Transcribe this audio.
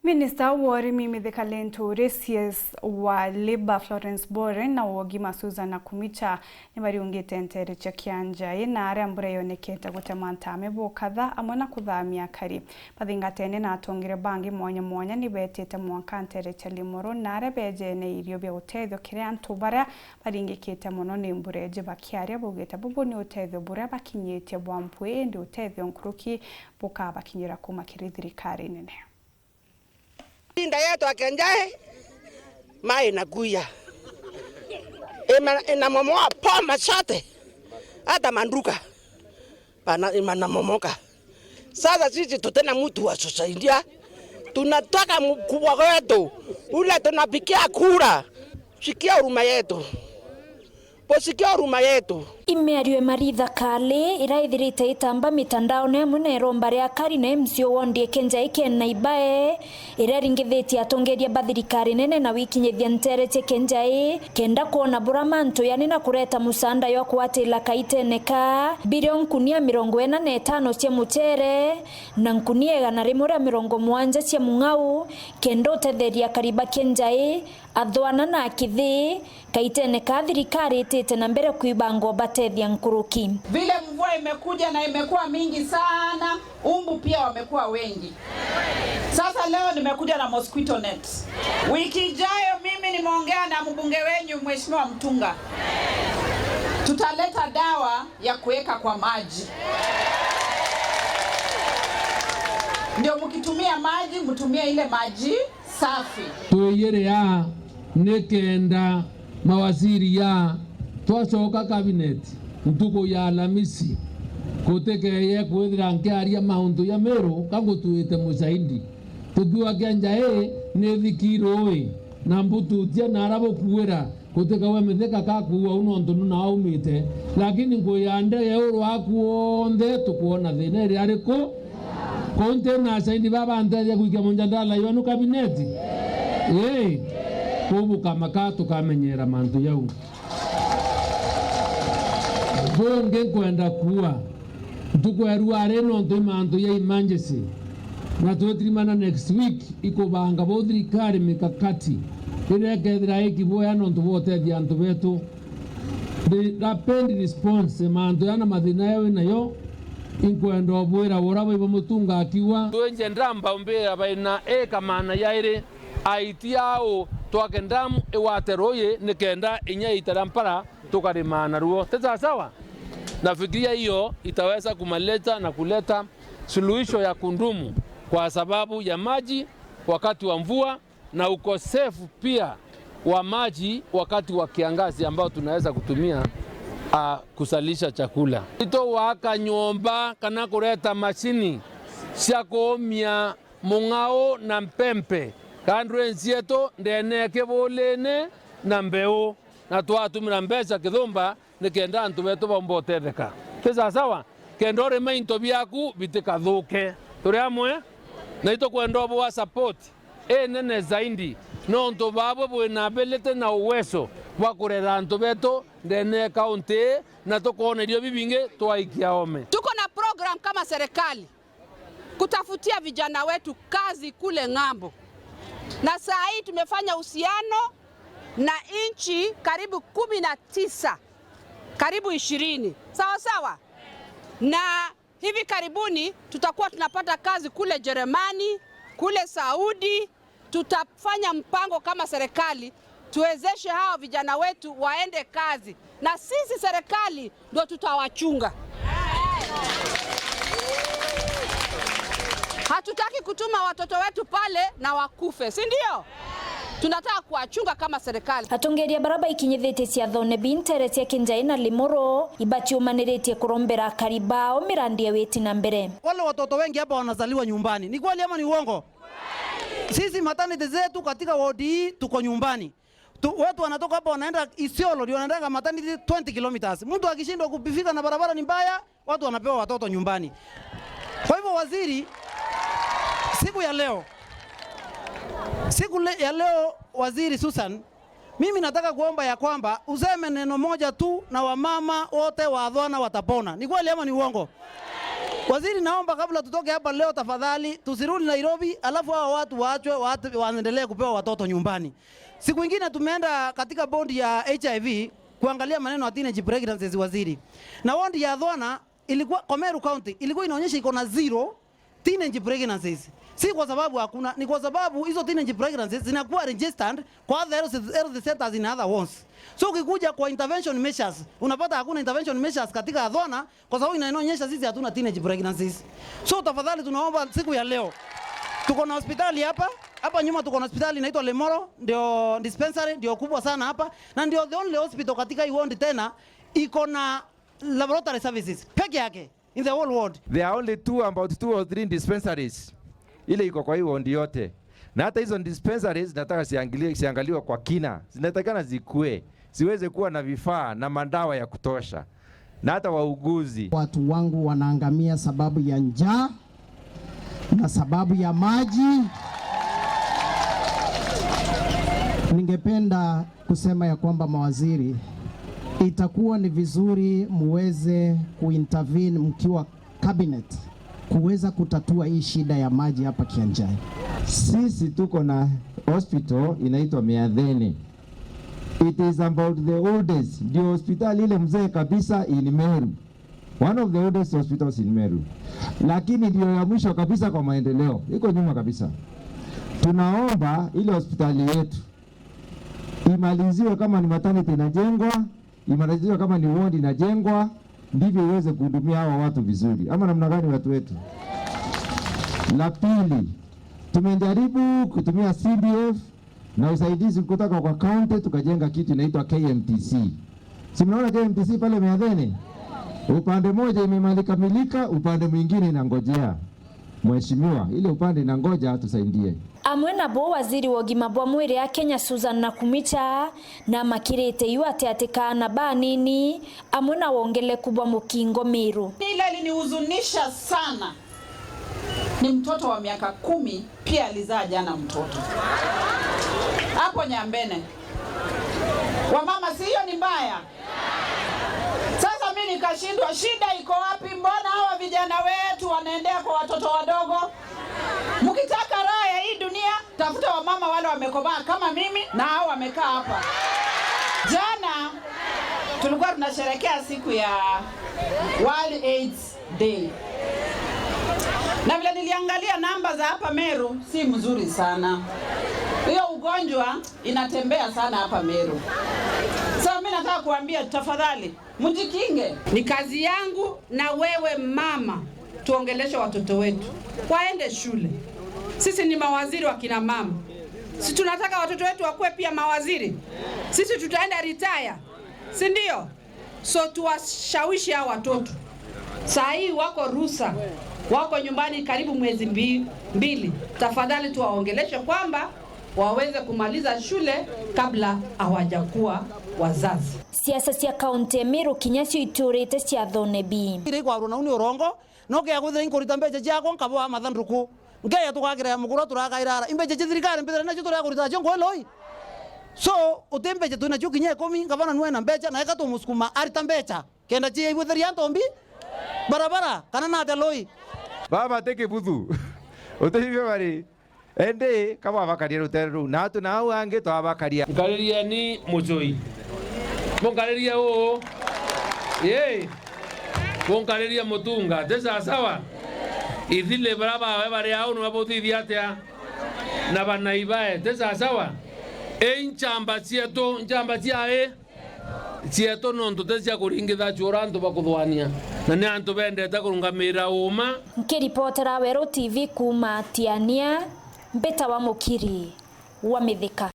Minista wa urimi Mithika Linturi, CS wa Labour Florence Bore na wogima Susan Nakhumicha nibariungite ntere cia kianjai na aria mbura yonekete gutema ntame bukatha amwe na kuthamia akari bathingatene na atongire bangi mwanya mwanya nibetite mwanka ntere cia Limuru na aria bejene irio bia utethio kiria antu baria baringikite muno ni mbura eji bakiaria baugite bubu ni utethio buria bakinyitie bwa mpui indi utethio nkuruki bukabakinyira kuma kiri thirikari nene. Inda yetu akenjae mai nakuya inamomoa poma zote hata manduka bana inamomoka. Sasa sisi tutena mtu wa kusaidia, tunataka mkubwa wetu ule tunapikia kura, sikia huruma yetu, posikia huruma yetu. Imĩario Maritha Kali iraithirite itamba mitandao-inĩ amwe na ĩromba rĩa akari na MCA wondie Kenja Ken na Ibae ĩraringithitie atongeria ba thirikari nene na wikinyithia ntere cia Kenjai kenda kuona bura mantu yani na kureta musanda yo kwatila kaiteneka bilio nkunia 45 cia mucere na nkunia 170 cia mung'au kenda utetheria kariba Kenjai athwana na akithi kaiteneka thirikari itite na mbere kuibangwo batethia nkuruki. Vile mvua imekuja na imekuwa mingi sana, umbu pia wamekuwa wengi. Sasa leo nimekuja na mosquito net. Wiki ijayo mimi nimeongea na mbunge wenyu Mheshimiwa Mtunga, tutaleta dawa ya kuweka kwa maji, ndio mkitumia maji mtumie ile maji safi. Twiyire ya nikenda mawaziri ya twacoka cabinet ntuku ya Alhamisi kutikeye kwithira nkiaria mauntu ya Meru kangutuite mucaindi tukiwa Kenja ni thikirui na mbututia na aria bukuira gutikawe mithika kakuua u nontu nu naumite lakini nguyande yeuru aku wonthe tukuona thina iria ariku kunti na acaindi babantethia gwikia munjandala iwanu kabineti kubukamaka tukamenyera mantu yau bungi nkwenda kuwa ntukwerua ari nontu imantu ya emergency na twetirimana next week ikubanga bo thirikari mikakati iria ikethira ikibuoya nontu bwotethia antu betu the rapid response mantu yana mathina yawe nayo inkwenda obwira bura bwibo mutunga akiwa twenje ndamba umbira baina ekamana yairi aiti ao twake ndamu iwate ruyi nikenda inya itara mpara tukarimana ruo teta sawa. Nafikiria hiyo itaweza kumaleta na kuleta suluhisho ya kundumu kwa sababu ya maji wakati wa mvua na ukosefu pia wa maji wakati wa kiangazi ambao tunaweza kutumia kusalisha chakula. Ito waka nyomba kana kureta mashini cia kuumia mung'ao na mpempe kandu ensietu ndene kibulini na mbeu na twatumira mbeca kithumba nikenda antu betu baumba tisa sawa kenda urime into biaku bitikathuke turi amwe na itukwenda obwa support enene zaidi nontu babwe bwina ability na uwezo wa kurera antu betu ndene county na tukona irio bibingi twaikia ome. Tuko na program kama serikali kutafutia vijana wetu kazi kule ng'ambo, na saa hii tumefanya uhusiano na nchi karibu 19 karibu 20 sawa sawa, na hivi karibuni tutakuwa tunapata kazi kule Jerumani, kule Saudi. Tutafanya mpango kama serikali tuwezeshe hao vijana wetu waende kazi, na sisi serikali ndio tutawachunga. Hatutaki kutuma watoto wetu pale na wakufe, si ndio? Tunataka kuwachunga kama serikali. Atongeria baraba ikinyithitie ciatho bintere cia Kenjai na Limuru ibatiumaniretie kurombera karibao mirandi ya witi na mbere. Wale watoto wengi hapa wanazaliwa nyumbani, ni kweli ama ni uongo? Sisi maternity zetu katika wodi hii tuko nyumbani. Watu wanatoka hapa wanaenda Isiolo, ndio wanaenda maternity 20 kilometers. Mtu akishindwa kufika na barabara ni mbaya, watu wanapewa watoto nyumbani. Kwa hivyo waziri, siku ya leo Waziri Susan, mimi nataka kuomba ya kwamba useme neno moja tu na wamama wote wa Athwana watapona. Ni kweli ama ni uongo? Waziri, naomba kabla tutoke hapa leo, tafadhali tusirudi Nairobi, alafu hao watu waachwe watu waendelee kupewa watoto nyumbani. Siku ingine tumeenda katika bondi ya HIV kuangalia maneno ya teenage pregnancies, waziri, na wodi ya Thwana ilikuwa kwa Meru County ilikuwa inaonyesha iko na zero teenage pregnancies. Si kwa sababu hakuna, ni kwa sababu hizo teenage pregnancies zinakuwa registered kwa other health centers in other ones. So ukikuja kwa intervention measures, unapata hakuna intervention measures katika Athwana kwa sababu inaonyesha sisi hatuna teenage pregnancies. So tafadhali tunaomba siku ya leo tuko na hospitali hapa hapa nyuma, tuko na hospitali inaitwa Lemoro, ndio dispensary ndio kubwa sana hapa, na ndio the only hospital katika hii ward tena iko na laboratory services peke yake in the whole world. There are only about two or three dispensaries ile iko kwa hii ward yote, na hata hizo dispensaries nataka siangaliwe kwa kina, zinatakana zikue, ziweze kuwa na vifaa na madawa ya kutosha na hata wauguzi. Watu wangu wanaangamia sababu ya njaa na sababu ya maji. Ningependa kusema ya kwamba mawaziri, itakuwa ni vizuri muweze kuintervene mkiwa cabinet kuweza kutatua hii shida ya maji hapa Kianjai. Sisi tuko na hospital inaitwa Miathene. It is about the oldest, ndio hospitali ile mzee kabisa in Meru. One of the oldest hospitals in Meru. Lakini ndio ya mwisho kabisa kwa maendeleo, iko nyuma kabisa. Tunaomba ile hospitali yetu imaliziwe, kama ni maternity inajengwa, imaliziwe kama ni ward inajengwa, ndivyo iweze kuhudumia hawa watu vizuri, ama namna gani watu wetu? La pili, tumejaribu kutumia CDF na usaidizi kutoka kwa county tukajenga kitu inaitwa KMTC. Si mnaona KMTC pale Miathene? Upande moja imekamilika, upande mwingine inangojea. Mheshimiwa, ile upande inangoja tusaidie. Amwe nabo waziri wa ũgima bwa mwĩrĩ ya Kenya Susan Nakhumicha na makirite yu ati atikana banini amwe na wongeleku bwa mukingo Meru. Ile ilinihuzunisha sana ni mtoto wa miaka 10 pia alizaa jana mtoto hapo Nyambene. Wamama, si hiyo ni mbaya? Sasa mimi nikashindwa, shida iko wapi? Mbona hawa vijana wetu wanaendea kwa watoto wadogo? Mkitaka raha ya hii dunia, tafuta wamama wale wamekomaa kama mimi na hao wamekaa hapa. Jana tulikuwa tunasherehekea siku ya World AIDS Day. Na vile niliangalia namba za hapa Meru si mzuri sana. Hiyo ugonjwa inatembea sana hapa Meru. So mimi nataka kuambia tafadhali mjikinge. Ni kazi yangu na wewe mama tuongeleshe watoto wetu waende shule. Sisi ni mawaziri wa kina mama. Si tunataka watoto wetu wakuwe pia mawaziri? Sisi tutaenda retire, si ndio? So tuwashawishi hao watoto. Saa hii wako rusa, wako nyumbani karibu mwezi mbili. Tafadhali tuwaongeleshe kwamba waweze kumaliza shule kabla hawajakuwa wazazi. Siasa cia kaunti ya Meru kinya cio iturite cia Thone B. Ire kwa runa uni urongo no ke agwithira inkurita mbeca ciakwa nkaboa mathanduku nkeya tugakiria ya muguro turakairara imbeca cia thirikari mbithira nacio turakurita nacio ngweloi. So uti mbeca twina cio kinya ikumi ngavana nuena mbeca na eka tumusukuma arita mbeca kenda cia igwitheria ntombi barabara kana na atia loi. Baba teke buthu utithivyo bari ende kama bakaria rutere ru na atu na au ange twabakaria. Nkariria ni mucui munkariria uu ye munkariria mutunga te sawa ithile bara bawe bari au no babuthithia atia na banaibae te sawa e nchamba cietu nchamba cia e cietu nontu te cia kuringitha chura antu bakuthwania na ni antu bendete kurungamira uma. Nkiripotera Weru TV kuma Tiania Mbeta wa Mukiri wa Mithika.